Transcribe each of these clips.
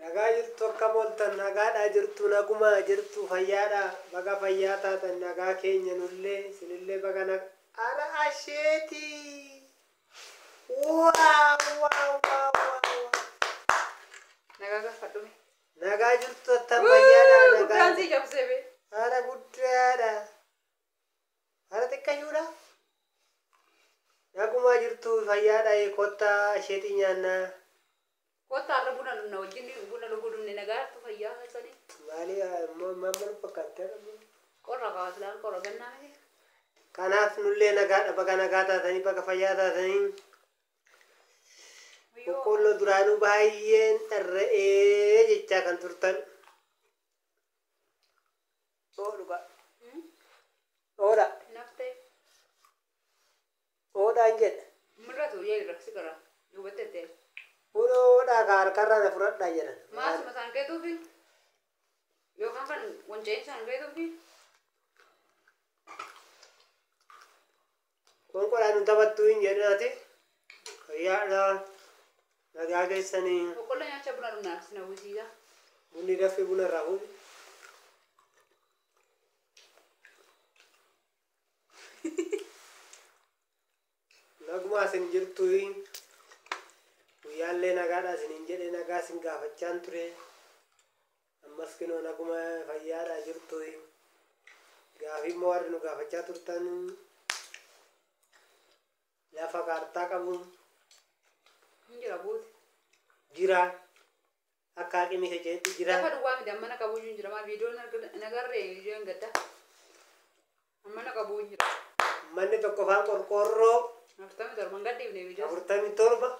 Nagaa jirtu akka mooltan nagaadhaa jirtu nagumaa jirtu fayyaadhaa baga fayyaa taatan nagaa keenya nullee isinillee baga nagaa. Ara asheetii! Waaw waaw waaw waaw! Nagaa gaafadhume. Nagaa jirtu attam fayyaadhaa nagaa. Guddaan sii cabsee bee. Ara guddaadha. Ara xiqqashuudha. Nagumaa jirtu fayyaadhaa kottaa asheetii nyaannaa. Kottaa har'a buna dhugna wajjin buna dhuguu dhumne nagaatu fayyaa keessanii. Maali maal fakkaatti? Qorra kaaslaan qorra gannaa miti. Kanaaf nullee nagaadha baga nagaa taatanii baga fayyaa taatanii. Boqqolloo duraanuu baay'een dharra'ee jechaa kan turtan. Oo dhugaa. Oodha. Naftee. Oodhaan jedha. Mul'atu yeelira si gara. Duubatti ta'e. Oodhaa ka harkarraa na fudhadhaa jedhan. Maasuma isaan keetuufi yookaan kan wanca'in isaan keetuufi. Konkolaataan nu taphattuu hin jedhinaati. Fayyaadha. Nagaa keessanii. Boqqolloo nyaachaa buna dhugnaa si nawwisiisa. Bunni dafee buna irraa fuudhi. Nagumaa isin jirtu guyyaallee nagaadha isiniin jedhe nagaa isin gaafachaan ture. Ammas kinoo naguma fayyaadha jirtu. Gaafii immoo warri nu gaafachaa turtan lafa kaartaa qabu Hin jira buute. jira. Akka haqni keetti jira. Lafa duwwaa miti mana qabu hin jira. Maa viidiyoon nagarree viidiyoon gadda. Mana qabu hin jira. Manni tokko faan qorqoorroo 47 hin gadhiifne viidiyoo. 47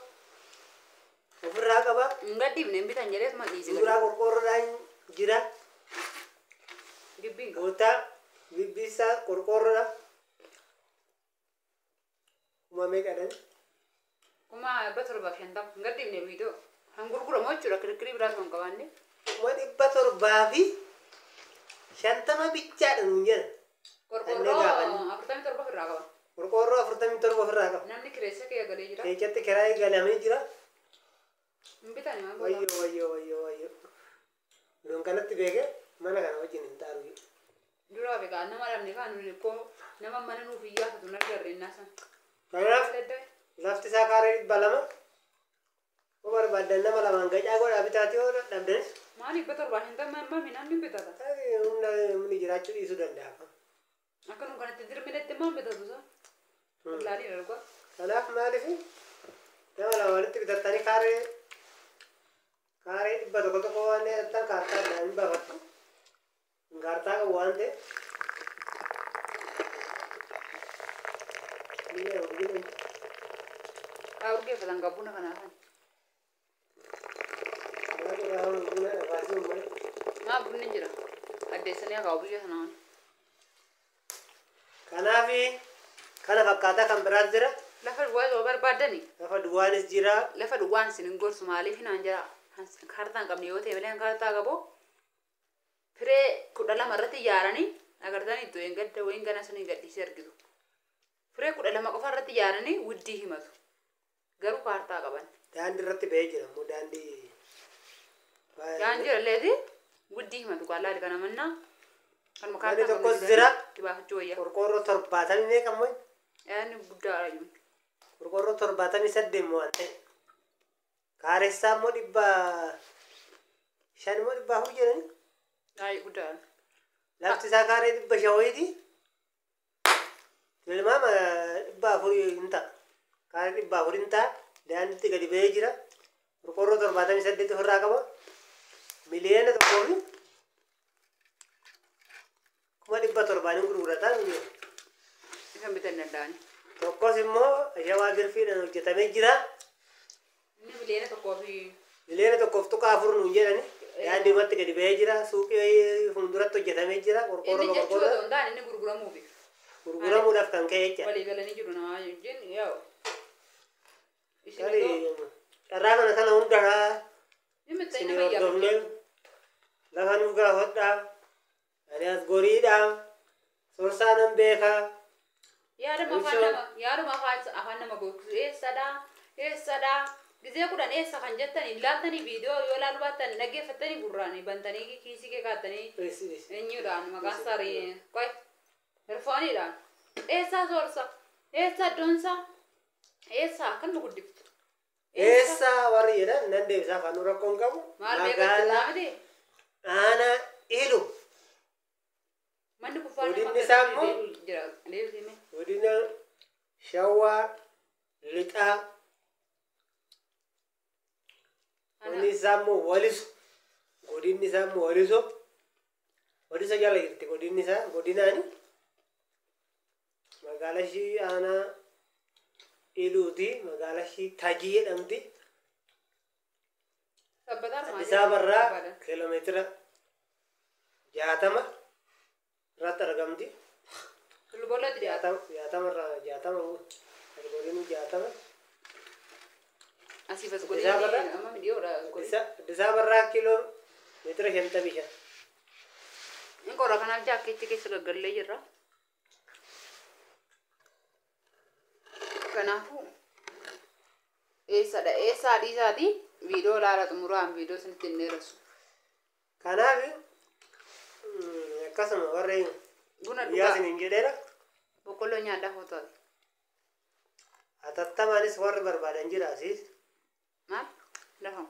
ofirraa qaba. Hin gadhiifne hin bitan jedhee suma dhiise. Suuraa qorqoorroodhaan jira. Gibbiin qaba. Gootaa bibbisaa qorqoorroodha. Kuma meeqadhan? 750,000 hin gadhiifne viidiyoo. Kan gurguramu jechuudha kirkirii biraas kan qabaanne. 750,000 bichaadha nuun jedhan. Qorqoorroo 47 ofirraa qaba. Qorqoorroo 47 ofirraa qaba. Namni kireessa kee galee jira. Keessatti kiraayii galamee jira. Hin bitan maal godha? Wayyoo wayyoo wayyoo wayyoo. Nuun kanatti beekee mana kana wajjin hin taaru. Duraa beekaa nama dhabne kaan nuyi koo nama mana nuuf iyyaafatu hin agarre innaa san. Kanaaf lafti isaa kaaree 200. Yoo barbaaddan nama lamaan gacaa godhaa bitaati yoo dhabdanis. Maal 750 mami namni bitata? Humni jiraachuu dhiisuu danda'a. Akka nuun kanatti dirminetti maal bitatu isaa? Laalii dargaa. Kanaaf maaliif nama lama walitti bitattanii kaaree 100 tokko waan dheerattan kaartaa addaan hin baafattu. Kaartaa qabu waan ta'eef. Haa urgeeffatan qabbuna kanaafan. Maa bunni jira. Addeessanii akaa'u biyya sanaan. Kanaaf kana fakkaataa kan biraas jira. Lafa duwwaa yoo barbaaddani. Lafa duwwaanis jira. Lafa duwwaan isin hin gorsu maaliif hinaan jira. Kaartaa hin qabne yoo ta'e malee kaartaa qabu. Firee 12 irratti ijaaranii agartanii iddoo hin gadda wayin gana sun hin gaddisee argitu. Firee 12 qofa irratti ijaaranii widdii himatu. Garuu kaartaa qaban. Daandii irratti ba'ee jira immoo daandii. Daandii irralleeti widdii himatu qallaali kana mannaa. Kanuma Manni kaartaa tokkos jira. Itti baafachuu wayya. Qorqoorroo 70 meeqa immoo? Yaadni guddaadha jiru. Qorqoorroo 78 immoo waan ta'e. Kaaressaa immoo 500 immoo 400 jedhani. Baay'ee guddaadha. Lafti isaa kaaree 500 wayiiti. Tilmaama 400 hin ta'a. Kaaree 400 hin ta'a. Daandiitti gadi ba'ee jira. Qorqoorroo 78 ofirraa qaba. 1,700,000 gurgurataa nu jira. Isan bitan danda'ani. Tokkos immoo shawaa girfiidhaan hojjetamee jira. Inni 1.1 1.4 million nuun jedhani. Daandii irratti gadi ba'ee jira. Suuqii fuulduratti hojjetamee jira. Qorqoorroo Inni jechuu qorqoorroo otoo hin taane inni gurguramuufi. gurguramuudhaaf kan ka'e jecha. Walii galanii jiru namaa wajjin yaa'u. Isin Tarii carraa kana kana hundaa isin isin hordofnee lafa nuuf gaafadhaa. Ani as goriidhaa. Sorsaa nan beekaa. Yaaduma afaan nama gogsu eessadhaa eessadhaa Gizee 10 eessa kan jettan ilaaltanii viidiyoo yoo ilaaluu baattan dhaggeeffattanii gurraanii bantanii kiisii kee kaa'attanii eenyuudhaan maqaan saarii qoy telefooniidhaan eessaa soorsa eessa iddoonsaa eessa akkan nu guddiftu. Eessa warri jedhan nan deebisaa kan nu rakkoon qabu. Maal beekatti miti? Aanaa Ilu. Manni kuffaan Godinni isaa immoo jira deebisee. Godina Shawaa Lixaa. Godinni isaa immoo Waliso. Godinni isaa immoo Waliso. Waliso jala jirti godinni isaa godinaani. Magaalaa ishii aanaa Iluuti. Magaalaa ishii Tajii jedhamti. Sabbataa Isaa barraa kiiloomeetira 60 irratti argamti. Tulboolatti dhiyaata. 60 irraa 60 godinni 60. Asiif as godinni amma dhiyoodha. Isaa barraa kiiloomeetira 55. Inni qorra kanaaf jaakkeetti keessa gaggallee jirra. Kanaafuu eessadha eessaa dhiisaati viidiyoo ilaala xumuraan viidiyoo isinitti hin dheeressu. Kanaaf akkasuma warreen Buna guyyaa dhugaa isiniin jedheera. boqqolloo nyaadhaa footooti. Hatattamaanis warri barbaadan jira asiis. Maal lafa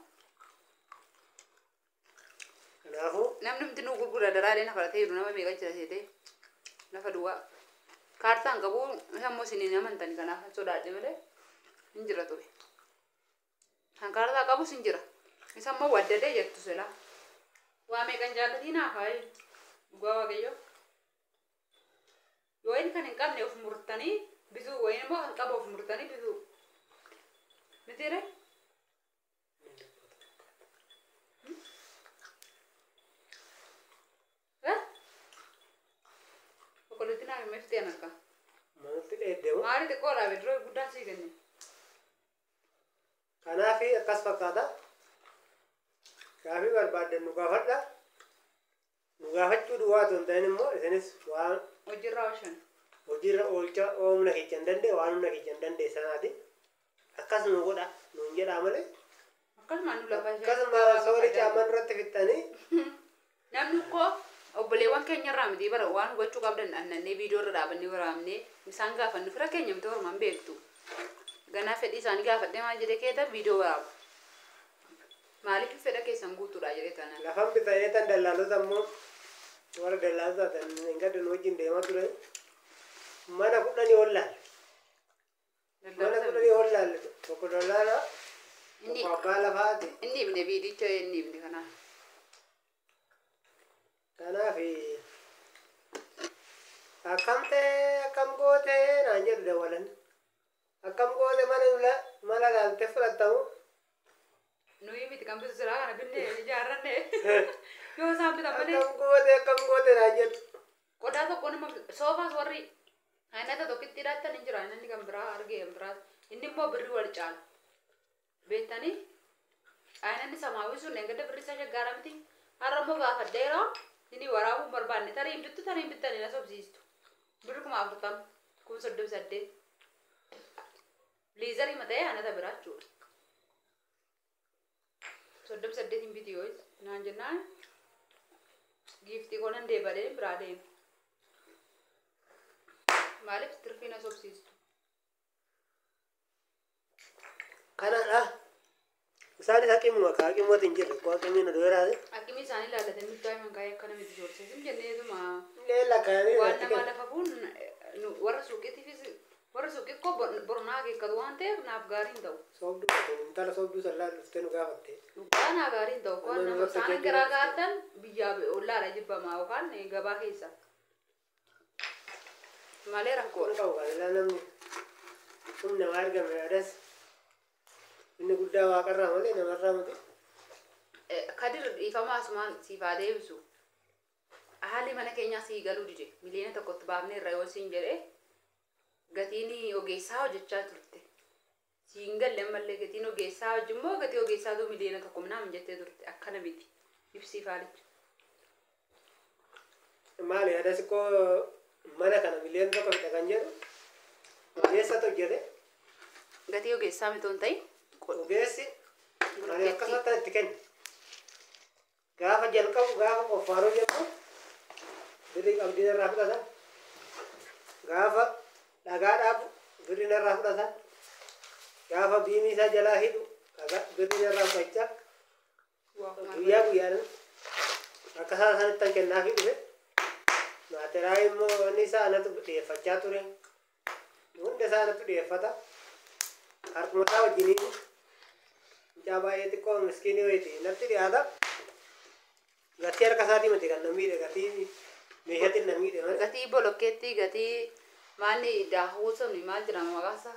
Kanaafuu namni nuti nu gurgura daraalee nafa latee jiru nama meeqa jira seetee lafa duwwaa. Kaartaan qabu isa immoo isiniin amantani kanaaf sodaadhe malee hin jira ture. Kan kaartaa qabus hin jira. Isa immoo waddadee jettu silaa. Waa meeqan jaallatii naaf hayi dhugaa waaqayyoo. Yoo inni kan hin qabne of murtanii bituu wayin immoo kan qabu of murtanii bituu. Mitiire? Boqqollootti naaf himee fixeen harka. Manatti dheeddeemu. Maali xiqqoo dhaabe duroo guddaa sii kenne. Kanaaf akkas fakkaata. Gaafii barbaaddan nu gaafadha. Nu gaafachuu duwwaa otoo hin ta'in immoo isinis waan Hojiirraa oolchan. hojiirra oolcha humna keessa hin danda'e waan humna keessa hin danda'e sanaati. Akkas nu godha nuun jedhaa malee. Akkasuma nu lafa ishee. Akkasuma soorii caamaan irratti fixxanii Namni koo obboleewwan keenya irraa miti bara waan hubachuu qabdan annannee viidiyoo irra dhaabannee waraabnee isaan gaafannu fira keenya miti ormaan beektu. Ganaa fedhii isaanii gaafadhee maal jedhee keeta viidiyoo waraabu. Maaliif fedha keessan guutuudha jedhee taanaan. lafan bitanii tan dallaalota immoo warra dallaalota tan hin gaddan wajjin deemaa ture. Mana 10 ol laalle. Mana 10 ol laalle tokko dallaala tokko abbaa lafaati. Inni ibne viidicha inni ibne kanaaf. Kanaaf akkam ta'e akkam goote naan jedhu dawwalan. Akkam goote mana mana laaltee fudhatamu. Nuyi miti kan bitu silaa kana binne ijaarranne yoo isaan bitan malee. Akkam goote naan jedhu. Qodaa tokko nama soofaas warri aynata tokkitti hidhattan hin jira inni kan biraa argee kan biraa inni immoo birrii wal caala. Beektanii aynanni samaawii sun eeggadda birrii isaa shaggaara miti har'a immoo gaafadheera inni waraabuu hin barbaanne tarii hin bittu tarii hin bittanii na sobsiistu. Birri 40,000 38,000 liizarii mata'ee anata biraa jechuudha. 38 hin biti yoo naan jennaan giiftii koo nan deebalee biraa deema. Maaliif tirfii na sobsiistu? Kanaadha. Isaanis haqimuma ka haqimmoota hin jirre koo haqimiin oduu yeraate. Haqimii isaanii ilaallatanii nutti himan kaayee akkana miti soorsiisin jenneetuma. Leella kaayanii Waan namaa lafa buun warra suuqiitiifis warra suuqii koo bornaa akeekkatu waan ta'eef naaf gaarii hin ta'u. Soobduu intala soobduu sallaa dhuftee nu gaafatte. Dhugaa naa gaarii hin ta'u. Waan nama isaan garaa gaartan biyyaa ollaadha jibbamaa yookaan gabaa keessa. Malee rakkoodha. Kun qabu kan namni humna waa argame yaadas inni guddaa waaqarraa malee namarraa miti. Kadir dhiifamaa asumaan siif haa deebisu. Haalli mana keenyaa sii galuu dide miliyoona 1tti baafnee irra yoo siin jedhee gatiin ogeessaa hojjechaa turte. Siin galle ammallee gatiin ogeessaa hojii immoo gatii ogeessaatu miliyoona 1 minaamin jettee turte akkana miti. Ibsiif haalicha. Maali yaadas koo mana kana miliyoona 1 fixa kan jedhu ogeessatu hojjete. Gatii ogeessaa miti hin ta'in Ogeessi ani akkasumatti itti kenna. Gaafa jalqabu gaafa qoffaaroo jedhamu birrii qabdii narraa fudhata. Gaafa dhagaa dhaabu birrii narraa fudhata. Gaafa biimii isaa jalaa hidhu birrii narraa fudhachaa guyyaa guyyaan akka isaa sanatti kennaafii dhufe. Maateraa immoo wanni isaa anatu dhiyeeffachaa ture. Hunda isaa anatu dhiyeeffata. Harkuma isaa wajjiniin mucaa baay'ee xiqqoo miskiinii wayiiti natti dhiyaata. Gatii harka isaatii miti kan na miidhe, gatii meeshaatiin na miidhe malee. Gatii bolokkeetti, gatii maalni daakuu sun maal jedhama maqaan isaa?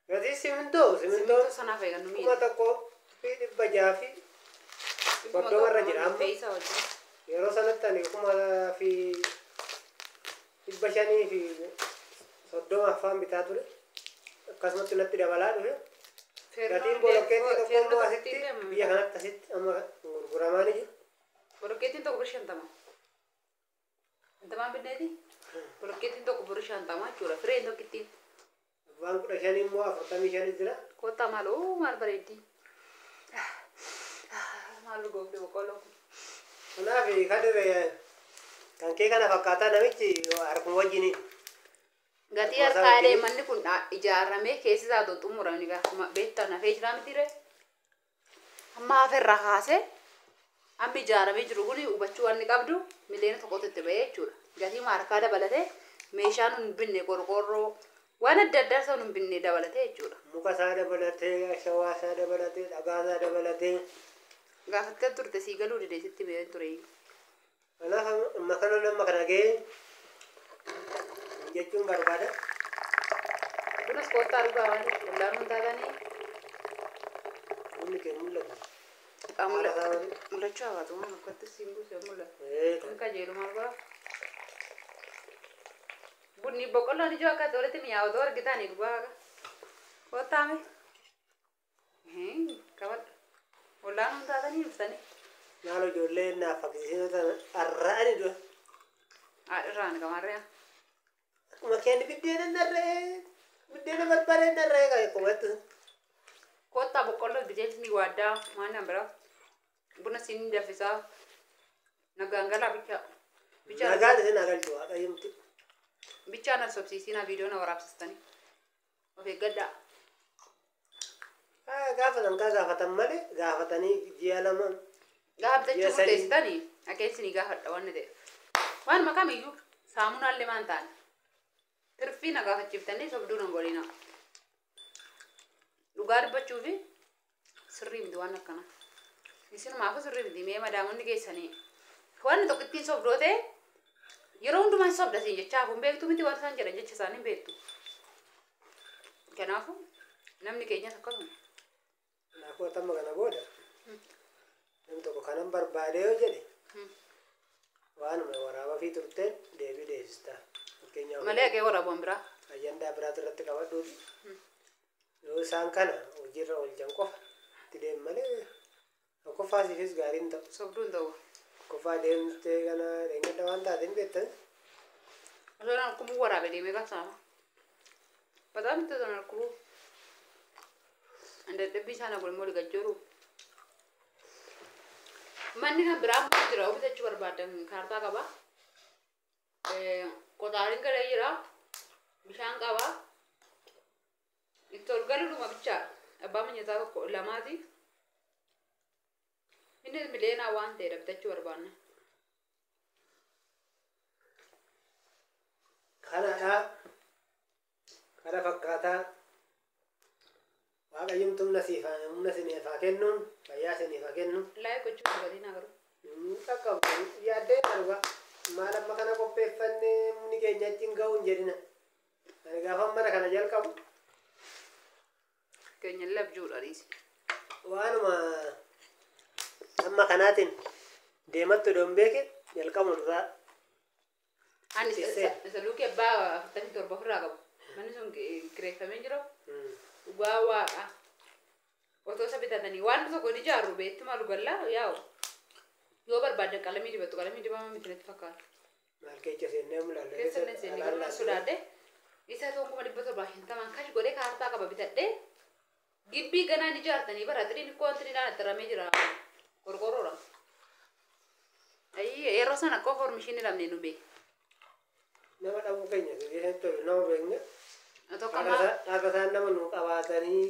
Gatii simintoo Simintoo sanaaf eegan nu miidhe. 1630 irra jira amma. Fe'iisa wajjin. Yeroo sanatti ani 1530 afaan bitaa ture. Akkasumatti natti dabalaa dhufe. Gatiin bolokkeettii tokko immoo asitti biyya kanatti asitti amma gurguramaa ni jiru. Bolokkeettiin tokko birrii 50. 50n binneeti? Bolokkeettiin tokko birrii 50 jechuudha. Fireen tokkittiin. Abbaan 15 immoo 45 jira. Kottaa maal oo maal bareeddi. Maal goofte boqqolloo kun. Kanaaf Kadir kan kee kana fakkaataa namichi harkuma wajjiniin. Gatii harkaa jedhee manni kun ijaaramee keessi isaa otoo xumuramni gaafa beektaa nafee jira miti ree. Amma haferraa kaasee amma ijaaramee jiru kun hubachuu waan inni qabdu miliyoona tokkotti itti bahee jechuudha. Gatii harkaa dabalatee meeshaa nun binne qorqoorroo waan adda addaa isa nun binne dabalatee jechuudha. Muka isaa dabalatee, ashawaa isaa dabalatee, dhagaa isaa dabalatee. Gaafattee turte sii galuu didee sitti bahee ture. Kanaaf amma kana nama kana gahee jechuun barbaada. Kunis kottaa dhugaa waan ollaan hun taatanii. Bunni kee mul'atu. Mul'achuu hawaatu waan akkatti siin buusee mul'atu. Kun kajeelu maal godha? Bunni boqqolloon ijoo akka walitti mi'aawatu argitanii dhugaa haqa. Kottaame. Qabadhu. Ollaan hun taatanii dhuftanii. Maal ijoollee naaf fakkisiisota arra'ani dura. Haadhirraan qamarree. Akkuma keenya biddeena narra'ee biddeena barbaadee narra'ee kan akkuma Kottaa boqqolloo bijeelchi waaddaa waan nan bira. Buna siin danfisaa. Nagaan galaa bichaa. Nagaan isin agalchu waaqayyomti. Bichaa na sobsiisinaa viidiyoo na waraabsistanii. Of eeggadhaa. Gaafatan kaa gaafatan malee gaafatanii ji'a lama. Gaafa bitachuu murteessitanii akeessinii gaafadha waan ta'eef. Waanuma kamiyyuu saamunaallee maan ta'an. Tirfii na gaafachiiftanii sobduu na godhina. Dhugaa dubbachuu fi sirrii miti waan akkanaa. Isinumaafuu sirrii miti mee madaamonni keessanii. Waan tokko ittiin sobdoo ta'e yeroo hundumaa hin sobda siin jechaa hafuun beektu miti waan isaan jedhan jecha isaanii hin beektu. Kanaafuu namni keenyas akkasuma. Kanaafuu amma kana booda namni tokko kanan barbaade yoo jedhe waanuma waraabaa fi turteen deebii deebista. Fakkeenyaaf Malee haqee waraabuun biraa. Ajandaa biraatu irratti qabadhuuti. Yoo isaan kana hojiirra oolchan qofa itti deemu malee tokkoffaa siifis gaarii hin ta'u. Sobduu hin ta'u. Tokkoffaa deemtee kana dheengadda waan taate hin beektan. Osoo na dhukkubuu waraabee deemee qabsaama. Bataam itti osoo na dhukkubuu. Dadhabbii isaa na godhe gajjooru. Manni kan biraa immoo jira bitachuu barbaadan kaartaa qaba. Qotaariin galee jira. Bishaan qaba. Itti ol galuudhuma bichaa abbaa manyataa tokko lamaati. Inni miliyoonaa waan ta'eedha bitachuu barbaanna. Kanadha. Kana fakkaataa Waaqayyoon humna isiniif haa kennu, fayyaa isiniif haa kennu. Laayik gochuu hin dagatinaa garuu. Qaqqabdu yaaddee dhugaa maal amma kana qopheeffannee humni keenya achiin ga'uu hin jedhina. Ani gaafa mana kana jalqabu. Keenya labjuudha dhiisi. Waanuma amma kanaatiin deemattu odoon beeke jalqabu duraa. Ani isa luukii abbaa 47 ofirraa qabu. Manni sun kireeffamee jira. Dhugaa waaqa. Otoo isa bitatanii waan tokko ni ijaarru beektu maal gallaa yaa'u. Yoo barbaadan qalamii dibattu qalamii dibama miti natti fakkaata. Maal keessa seennee mul'anne. Keessa illee seennee garuu nan sodaadhe. Isa tokko 750 kash godhee kaartaa qaba bitadhee Gibbii ganaan ijaartanii bara xiriin koo xiriidhaan attaramee jira qorqorroodha. Ayi yeroo sana akka formishiin hidhamne nu bee. Nama dhabuu keenya keessatti tolu nama beekne. Tokko ammaa Akka isaan nama nu qabaatanii.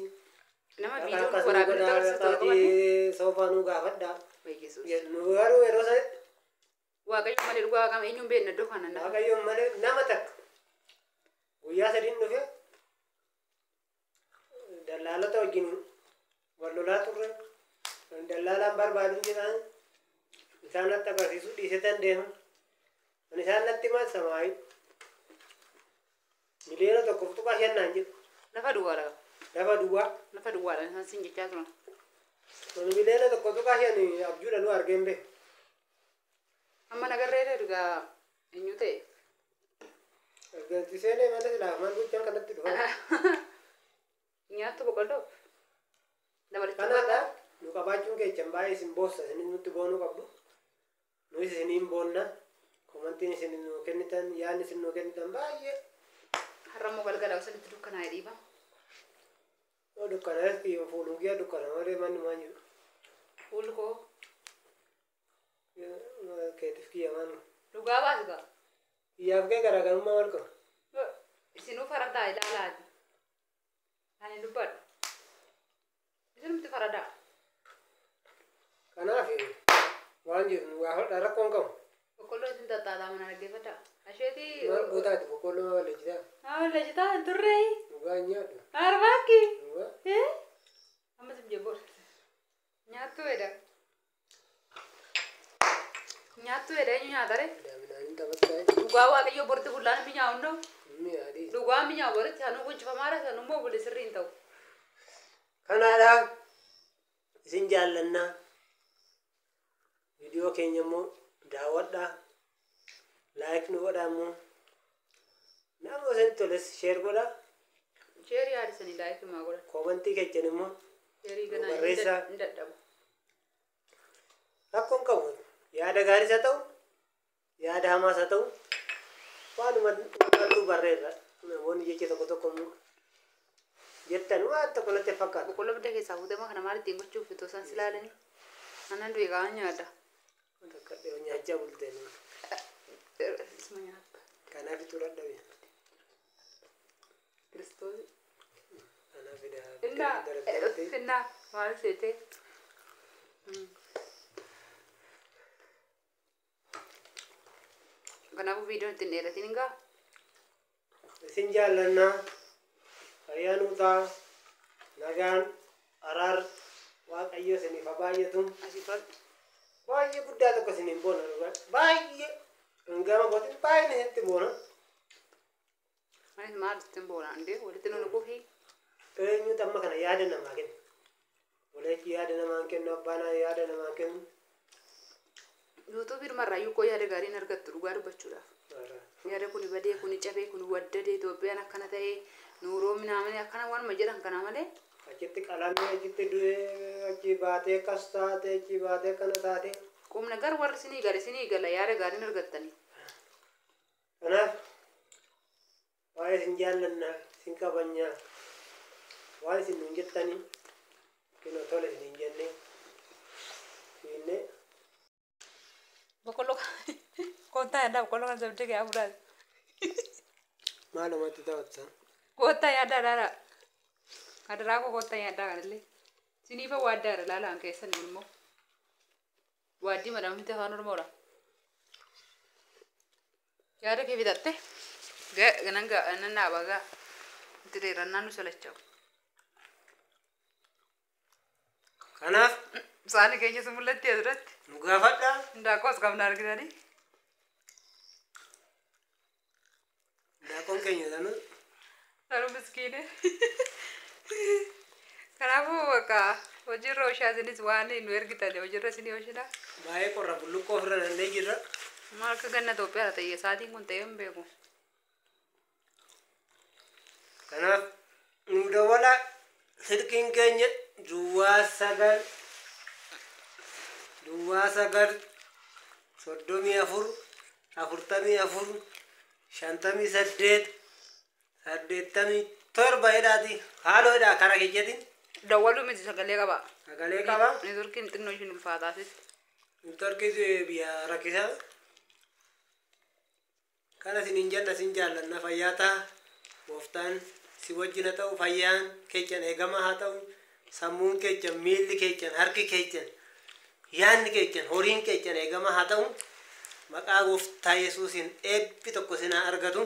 nama Akka viidiyoo akkas nu waraabee nutti godhaa agarsiisu tokko qabanne. dhaqaatii soofaa nu gaafadhaa. Yesuus. Nu garuu yeroo sanatti Waaqayyo malee dhugaa qaba eenyuun beekna iddoo kana na. Waaqayyoon malee nama takka guyyaa sadiin dhufe dallaalota wajjin wal lolaa turre dallaalaan barbaadu jedhaan isaan natti agarsiisuu dhiisetan deema. Ani isaan natti himan samaayi 1.5 miliyoona naan jedhu Lafa duwwaadha. lafa duwwaa. Lafa duwwaadha isaan sin jechaa turan. Ani 1.5 miliyoona abjuudha nu argeen beeku. Amma nagarree dhugaa eenyu ta'e. Arganti seenee mana silaaf maal gochaan kanatti dhufan. Nyaattu boqqolloo. Dabalachuun Kanaadha nu qabaachuun keechan baay'ee isin boossa isin nutti boonuu qabdu. Nus isiniin boonna. Komantiin isin nu kennitan yaadni isin nu kennitan baay'ee. Har'a immoo galgala osoo itti dukkanaa'e dhiiba. Yoo dukkanaatti fuuluu kiyya dukkana malee manni maan jiru. Fuulli koo Keetiif kiyya maanu. dhugaa baasi gaa. Kiyyaaf kee garaagarummaa maal qaba? Isinuu faradaa ilaalaati. Ani dubbadhu. Isinumti faradaa. Kanaaf waan jiru nu gaafadha rakkoon qabu. Boqqolloo isin tattaataa mana dhaggeeffadhaa. Asheetii. Maal gootaati boqqolloo maal balleessitaa? Haa lejjitaa hin turree. Dhugaa hin nyaadhu. Arbaakki. Dhugaa. Amma sim jebboodha. Nyaattu hedha. Nyaattu hedha eenyu nyaata ree? Midhaan taphattaa. Dhugaa waaqayyo borti bullaan mi'aawu hunda'u. Mi'aadii. Dhugaa mi'aawu boritti sanuu gonfamaadha sanuu immoo buli sirrii hin ta'u. Kanaadha isin jaallannaa. Viidiyoo keenya immoo daawwadhaa. Like nu godhaa immoo. Nama isinitti toles share godhaa. Share yaadisanii like maa godhan. Koomantii keessan immoo Share ganaa barreessaa. hin dadhabu. Rakkoon qabu yaada gaariis haa ta'u yaada hamaas haa ta'u waanuma dubbadhu barreerra namoonni jecha tokko tokko immoo jettan waan tokko natti hin fakkaatu. Boqqolloo bidda keessaa fuutee kana maal ittiin gochuuf itoo isaan silaalanii. Annan du'e kaan nyaadha. Takka dhiyoo nyaachaa bulteen Isuma nyaatta. kanaaf itti dadhabe. Kiristoos. Kanaaf Innaa darabdee innaa maal seetee. Kanaafuu viidiyoon ittiin dheeratiin hin gaa. Isin jaallannaa fayyaa nuu ta'a nagaan araar waaqayyo isiniif haa baay'atu. Asii fadhu. Baay'ee guddaa tokko isiniin boona dhugaa baay'ee hangama gootin baay'ee isinitti boona. Anis maal ittiin boona indee walitti nu nuquufi. Eenyutu amma kana yaada namaa kenna? Waleechi yaada namaa hin kennu, abbaan yaada namaa hin kennu. Yuutuubii dhumarraa iyyuu koo yaada gaariin argattu dhugaa dubbachuudhaaf. Yaada kuni badee kuni cabee kuni waddadee Itoophiyaan akkana ta'ee nuuroo minaamanii akkana waanuma jedhan kana malee. Achitti qalamee achitti du'ee achi baatee akkas taate achi baatee akkana taate. Qubna gar warri isinii gala isinii gala yaada gaariin argattanii. Kanaaf waa'ee isin jaallannaa isin kabajnaa waan isin nuun jettanii kinoo tole isin hin jenne fiinnee Boqqolloo koottaa yaaddaa boqqolloo kan sabdee kee afuraas. maalumatti taphatta. Koottaa yaaddaa laala. Adaraa koo koottaa yaaddaa kanallee. Siniifa waaddaadha laalaan keessan kun immoo. Waaddii madamti afaan Oromoodha. Yaada kee fixatte nan nan dhaaba gaa. Itti dheerannaan nu salacha'u. Kanaaf Saani keenya si mul'atti asirratti. nu gaafadhaa. Indaaqqoos qabna argitanii. Daaqoon keenya sanuu Sanuu miskiine. Kanaafuu bakka hojiirra ooshaa isinis waan nu ergitan hojiirra isinii ooshinaa. Baay'ee qorra bulluqqoo ofirra nannee jirra. Maal akka ganna Itoophiyaa ta'e sa'aatiin kun ta'ee hin beeku. Kanaaf nu dawwalaa silkiin keenya 09 09 34 44 58 87 jedhaati haaloo jedhaa karaa keenyatiin. Dawwaluu miti, sagalee qaba. Sagalee qaba. Neetworkiin xinnoo ishiin ulfaataa asitti. Neetworkii biyya rakkisaa. Kana isiniin jenna, isin jaallanna, fayyaa ta'a. Gooftaan si wajjin haa ta'u, fayyaan keechan eegamaa haa ta'u, sammuun keechan, miilli keechan, harki keechan, yaadni keechan, horiin keechan eegamaa haa ta'u. Maqaa Gooftaa Yesuusiin eebbi tokko isin haa argatu.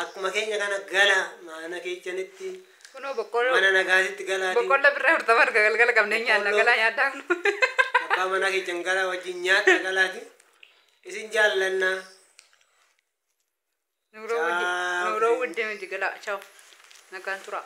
Akkuma keenya kana gala mana keechanitti, Kunoo boqqolloo. mana nagaatitti galaati. Boqqolloo birraa 40 arga galgala qabnee nyaanna. Boqqolloo. Galaa nyaaddaa kun. Abbaa manaa keechan galaa wajjin nyaadha galaati. Isin jaallannaa. Nuuroo Ciao. wuddee miti galaa. Ciao. Nagaan tura.